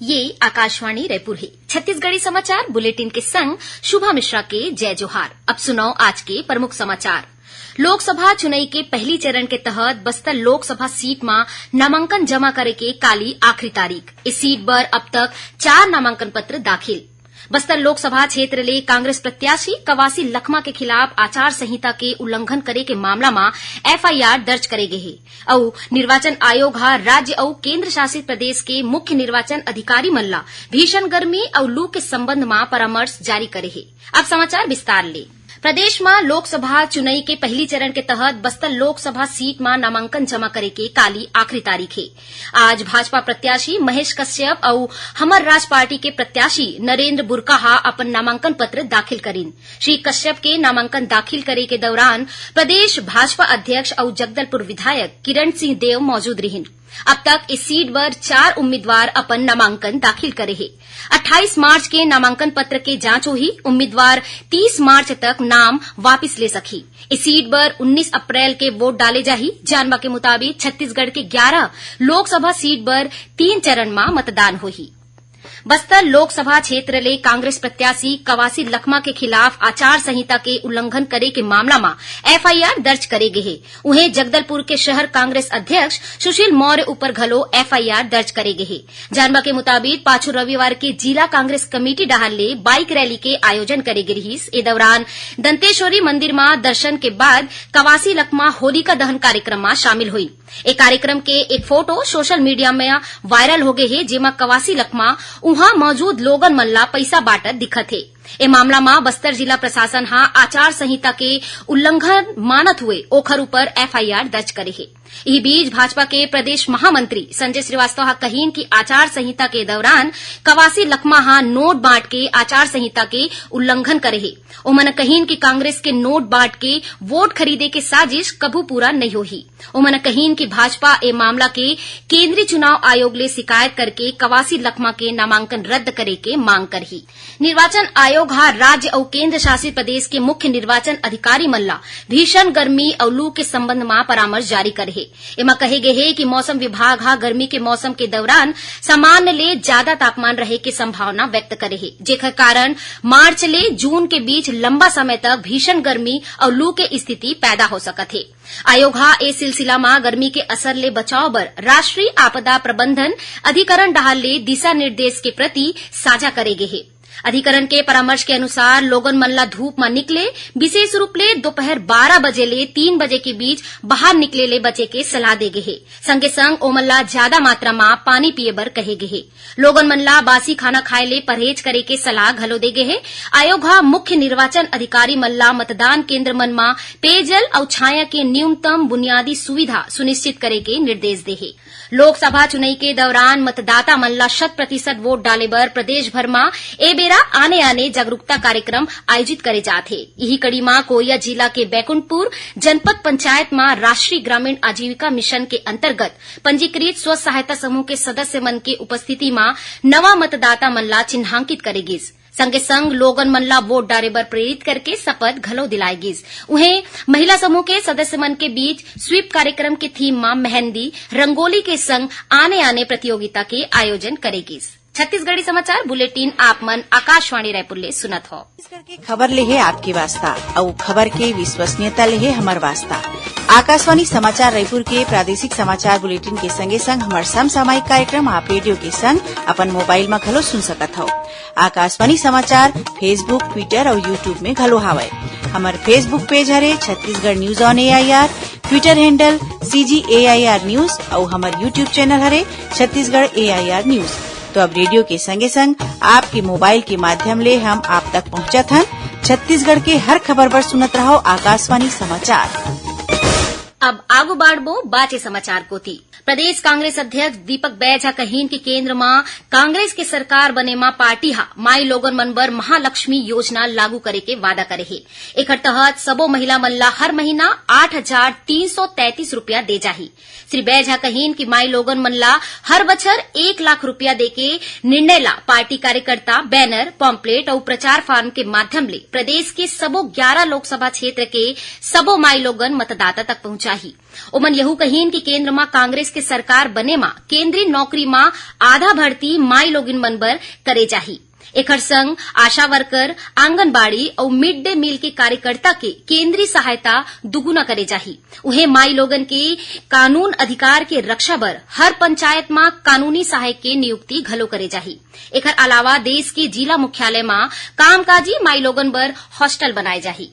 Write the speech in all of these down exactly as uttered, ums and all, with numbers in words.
ये आकाशवाणी रायपुर हे। छत्तीसगढ़ी समाचार बुलेटिन के संग शुभा मिश्रा के जय जोहार। अब सुनव आज के प्रमुख समाचार। लोकसभा चुनई के पहली चरण के तहत बस्तर लोकसभा सीट म नामांकन जमा करे के काली आखिरी तारीख। इस सीट बर अब तक चार नामांकन पत्र दाखिल। बस्तर लोकसभा क्षेत्र ले कांग्रेस प्रत्याशी कवासी लखमा के खिलाफ आचार संहिता के उल्लंघन करे के मामला म एफआईआर दर्ज करे गे हे। अउ निर्वाचन आयोग ह राज्य अउ केंद्र शासित प्रदेश के मुख्य निर्वाचन अधिकारी मन ला भीषण गर्मी अउ लू के संबंध म परामर्श जारी करे हे। अब समाचार विस्तार ले। प्रदेश म लोकसभा चुनई के पहली चरण के तहत बस्तर लोकसभा सीट म नामांकन जमा करे के काली आखिरी तारीख हे। आज भाजपा प्रत्याशी महेश कश्यप अउ हमर राज पार्टी के प्रत्याशी नरेंद्र बुरका ह अपन नामांकन पत्र दाखिल करिन। श्री कश्यप के नामांकन दाखिल करे के दौरान प्रदेश भाजपा अध्यक्ष अउ जगदलपुर विधायक किरण सिंह देव मौजूद रिहिन। अब तक इस सीट बर चार उम्मीदवार अपन नामांकन दाखिल करे हे। अट्ठाईस मार्च के नामांकन पत्र के जांच होही। उम्मीदवार तीस मार्च तक नाम वापिस ले सकही। इस सीट बर उन्नीस अप्रैल के वोट डाले जाही। जानबा के मुताबिक, छत्तीसगढ़ के ग्यारह लोकसभा सीट बर तीन चरण म मतदान होही। बस्तर लोकसभा क्षेत्र ले कांग्रेस प्रत्याशी कवासी लखमा के खिलाफ आचार संहिता के उल्लंघन करे के मामला म एफआईआर दर्ज करे गे हे। उहें, जगदलपुर के शहर कांग्रेस अध्यक्ष सुशील मौर्य ऊपर घलो एफआईआर दर्ज करे गे हे। जानबा के मुताबिक, पाछू रविवार के जिला कांग्रेस कमेटी डहार ले बाइक रैली के आयोजन करे गे रिहिस। ए दौरान दंतेश्वरी मंदिर म दर्शन के बाद कवासी लखमा होलिका दहन कार्यक्रम म शामिल होई। ए कार्यक्रम के एक फोटो सोशल मीडिया म वायरल हो गे हे, जेमा कवासी लखमा उहां मौजूद लोगन मन ला पइसा बांटत दिखत हे। ए मामला म बस्तर जिला प्रशासन ह आचार संहिता के उल्लंघन मानत हुए ओखर ऊपर एफआईआर दर्ज करे हे। इही बीच, भाजपा के प्रदेश महामंत्री संजय श्रीवास्तव ह कहिन कि आचार संहिता के दौरान कवासी लखमा ह नोट बांट के आचार संहिता के उल्लंघन करे हे। ओमन कहिन कि कांग्रेस के नोट बांट के वोट खरीदे के साजिश कभू पूरा नइ होही। ओमन कहिन कि भाजपा ए मामला के केंद्रीय चुनाव आयोग ले शिकायत करके कवासी लखमा के नामांकन रद्द करे के मांग करही। निर्वाचन आयोग ह राज्य अउ केंद्र शासित प्रदेश के मुख्य निर्वाचन अधिकारी मन ला भीषण गर्मी अउ लू के संबंध म परामर्श जारी करे हे। एमा कहे गे हे कि मौसम विभाग ह गर्मी के मौसम के दौरान सामान्य ले जादा तापमान रहे के संभावना व्यक्त करे हे, जेखर कारण मार्च ले जून के बीच लंबा समय तक भीषण गर्मी अउ लू के स्थिति पैदा हो सकत हे। आयोग ह ए सिलसिला म गर्मी के असर ले बचाव बर राष्ट्रीय आपदा प्रबंधन अधिकरण डहार ले दिशा निर्देश के प्रति साझा करे गे हे। अधिकरण के परामर्श के अनुसार, लोगन मन ला धूप म निकले, विशेष रूप ले दोपहर बारह बजे ले तीन बजे के बीच बाहर निकले ले बचे के सलाह दे गे हे। संगे संग ओमन ला जादा मात्रा म पानी पिए बर कहे गे हे। लोगन मन ला बासी खाना खाए ले परहेज करे के सलाह घलो दे गे हे। आयोग ह मुख्य निर्वाचन अधिकारी मन ला मतदान केंद्र मन म पेयजल अउ छाया के न्यूनतम बुनियादी सुविधा सुनिश्चित करे के निर्देश दे हे। लोकसभा चुनई के दौरान मतदाता मन ला शत प्रतिशत वोट डाले बर प्रदेश भर म ए बेरा आने-आने जागरूकता कार्यक्रम आयोजित करे जात हे। इही कड़ी म कोरिया जिला के बैकुंठपुर जनपद पंचायत म राष्ट्रीय ग्रामीण आजीविका मिशन के अंतर्गत पंजीकृत स्व सहायता समूह के सदस्य मन के उपस्थिति म नवा मतदाता मन ला चिन्हांकित करे गिस। संगे संग लोगन मन ला वोट डारे बर प्रेरित करके शपथ घलो दिलाए गिस। उहें, महिला समूह के सदस्य मन के बीच स्वीप कार्यक्रम के थीम म मेहंदी, रंगोली के संग आने-आने प्रतियोगिता के आयोजन करे गिस। छत्तीसगढ़ी समाचार बुलेटिन आप मन आकाशवाणी रायपुर ले सुनत हव। छत्तीसगढ़ के खबर ले हे आपके वास्ता, अउ खबर के विश्वसनीयता ले हे हमर वास्ता। आकाशवाणी समाचार रायपुर के प्रादेशिक समाचार बुलेटिन के संगे संग हमर समसामयिक कार्यक्रम आप रेडियो के संग अपन मोबाइल म घलो सुन सकत हव। आकाशवाणी समाचार Facebook, Twitter अउ YouTube में घलो हावय। हमर Facebook पेज हरे Chhattisgarh news on AIR, Twitter handle CG AIR news अउ हमर YouTube चैनल हरे छत्तीसगढ़ एआईआर न्यूज। तो अब रेडियो के संगे संग आपके मोबाइल के माध्यम ले हम आप तक पहुंचत हन छत्तीसगढ़ के हर खबर बर सुनत रहव आकाशवाणी समाचार। अब आगू बाढ़बो बाचे समाचार कोती। प्रदेश कांग्रेस अध्यक्ष दीपक बैज ह कहिन कि केंद्र म कांग्रेस के सरकार बने म पार्टी ह माई लोगन मन बर महालक्ष्मी योजना लागू करे के वादा करे हे। एखर तहत सबो महिला मन ला हर महीना आठ हजार तीन सौ तैंतीस रुपया दे जाही। श्री बैज ह कहिन कि माई लोगन मन ला हर बछर एक लाख रुपया देके निर्णय ला पार्टी कार्यकर्ता, बैनर, पॉम्पलेट अउ प्रचार फार्म के माध्यम ले प्रदेश के सबो ग्यारह लोकसभा क्षेत्र के सबो माई लोगन मतदाता तक पहुंचा जाही। ओमन यहू कहिन कि केंद्र म कांग्रेस के सरकार बने म केंद्रीय नौकरी म आधा भर्ती माई लोगिन मन बर करे जाही। एखर संग आशा वर्कर, आंगनबाड़ी अउ मिड डे मील के कार्यकर्ता के केंद्रीय सहायता दुगुना करे जाही। उहें, माई लोगन के कानून अधिकार के रक्षा बर हर पंचायत म कानूनी सहायक के नियुक्ति घलो करे जाही। एखर अलावा देश के जिला मुख्यालय म कामकाजी माई लोगन बर हॉस्टल बनाए जाही।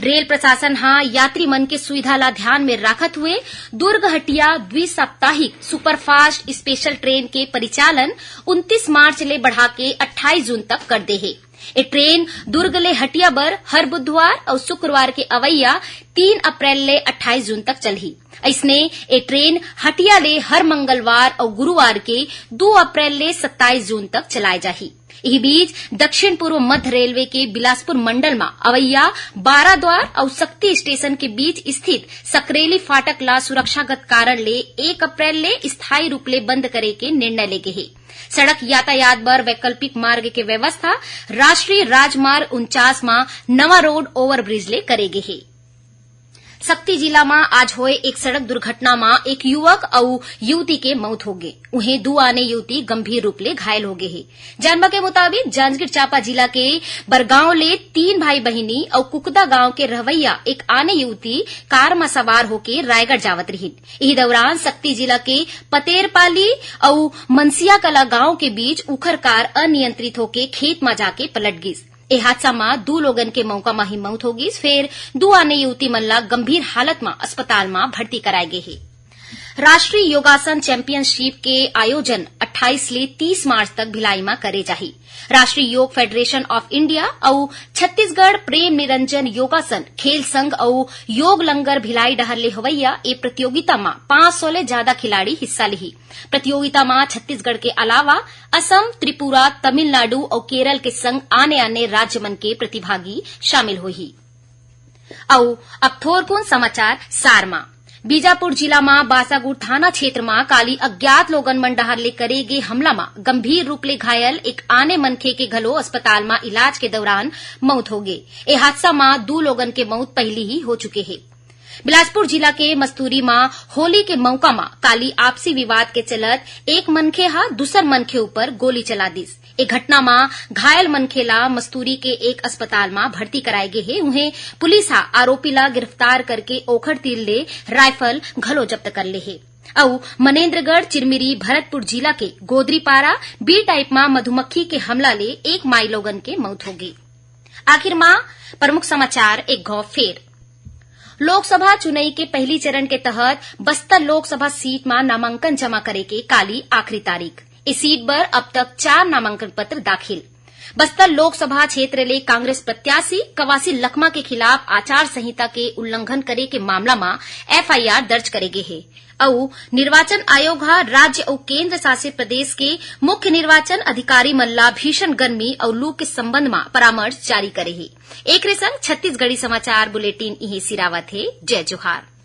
रेल प्रशासन ह यात्री मन के सुविधा ला ध्यान में राखत हुए दुर्ग हटिया द्विसाप्ताहिक सुपरफास्ट स्पेशल ट्रेन के परिचालन उनतीस मार्च ले बढ़ा के अट्ठाईस जून तक कर दे हे। ए ट्रेन दुर्ग ले हटिया बर हर बुधवार अउ शुक्रवार के अवैया तीन अप्रैल ले अट्ठाईस जून तक चलही। अइसने ए ट्रेन हटिया ले हर मंगलवार अउ गुरुवार के दू अप्रैल ले सत्ताईस जून तक चलाए जाही। इही बीच, दक्षिण पूर्व मध्य रेलवे के बिलासपुर मंडल म अवैया बाराद्वार अउ सक्ती स्टेशन के बीच स्थित सकरेली फाटक ला सुरक्षागत कारण ले एक अप्रैल ले स्थायी रूप ले बंद करे के निर्णय लेगे हे। सड़क यातायात बर वैकल्पिक मार्ग के व्यवस्था राष्ट्रीय राजमार्ग उनचास म नवा रोड ओवरब्रिज ले करे गे हे। सक्ती जिला म आज होए एक सड़क दुर्घटना म एक युवक अउ युवती के मौत होगे। उहें, दू आने युवती गंभीर रूप ले घायल होगे हे। जानबा के मुताबिक, जांजगीर चांपा जिला के बरगांव ले तीन भाई बहिनी अउ कुकदा गांव के रहवैया एक आने युवती कार म सवार होके रायगढ़ जावत रिहिन। इही दौरान सक्ती जिला के पतेरपाली अउ मनसियाकला गांव के बीच उखर कार अनियंत्रित होके खेत म जाके पलट गिस। ए हादसा म दू लोगन के मौका म ही मौत हो गिस, फेर दू आने युवती मन ला गंभीर हालत म अस्पताल म भर्ती कराए गे हे। राष्ट्रीय योगासन चैंपियनशिप के आयोजन अट्ठाईस ले तीस मार्च तक भिलाई म करे जाही। राष्ट्रीय योग फेडरेशन ऑफ इंडिया अउ छत्तीसगढ़ प्रेम निरंजन योगासन खेल संघ अउ योग लंगर भिलाई डहर ले होवैया ए प्रतियोगिता म पाँच सौ ले जादा खिलाड़ी हिस्सा लिही। प्रतियोगिता म छत्तीसगढ़ के अलावा असम, त्रिपुरा, तमिलनाडु अउ केरल के संग आने-आने राज्य मन के प्रतिभागी शामिल होही। अउ अब थोरकुन समाचार सार म। बीजापुर जिला म बासागुड़ थाना क्षेत्र म काली अज्ञात लोगन मन डहार ले करे गे हमला म गंभीर रूप ले घायल एक आने मनखे के घलो अस्पताल म इलाज के दौरान मउत होगे। ए हादसा म दू लोगन के मउत पहिली ही हो चुके हे। बिलासपुर जिला के मस्तूरी म होली के मउका म काली आपसी विवाद के चलत एक मनखे ह दूसर मनखे ऊपर गोली चला दिस। ए घटना म घायल मनखे ला मस्तूरी के एक अस्पताल म भर्ती कराए गे हे। उहें, पुलिस ह आरोपी ला गिरफ्तार करके ओखर तीर ले राइफल घलो जब्त कर ले हे। अउ मनेन्द्रगढ़, चिरमिरी, भरतपुर जिला के गोदरीपारा बी टाइप म मधुमक्खी के हमला ले एक माई लोगन के मउत होगे। आखिर म प्रमुख समाचार एक घौं फेर। लोकसभा चुनई के पहिली चरण के तहत बस्तर लोकसभा सीट म नामांकन जमा करे के काली आखिरी तारीख। ए सीट बर अब तक चार नामांकन पत्र दाखिल। बस्तर लोकसभा क्षेत्र ले कांग्रेस प्रत्याशी कवासी लखमा के खिलाफ आचार संहिता के उल्लंघन करे के मामला म एफआईआर दर्ज करे गे हे। अउ निर्वाचन आयोग ह राज्य अउ केंद्र शासित प्रदेश के मुख्य निर्वाचन अधिकारी मन ला भीषण गर्मी अउ लू के संबंध म परामर्श जारी करे हे। एकरे संग छत्तीसगढ़ी समाचार बुलेटिन इहें सिरावत हे। जय जोहार।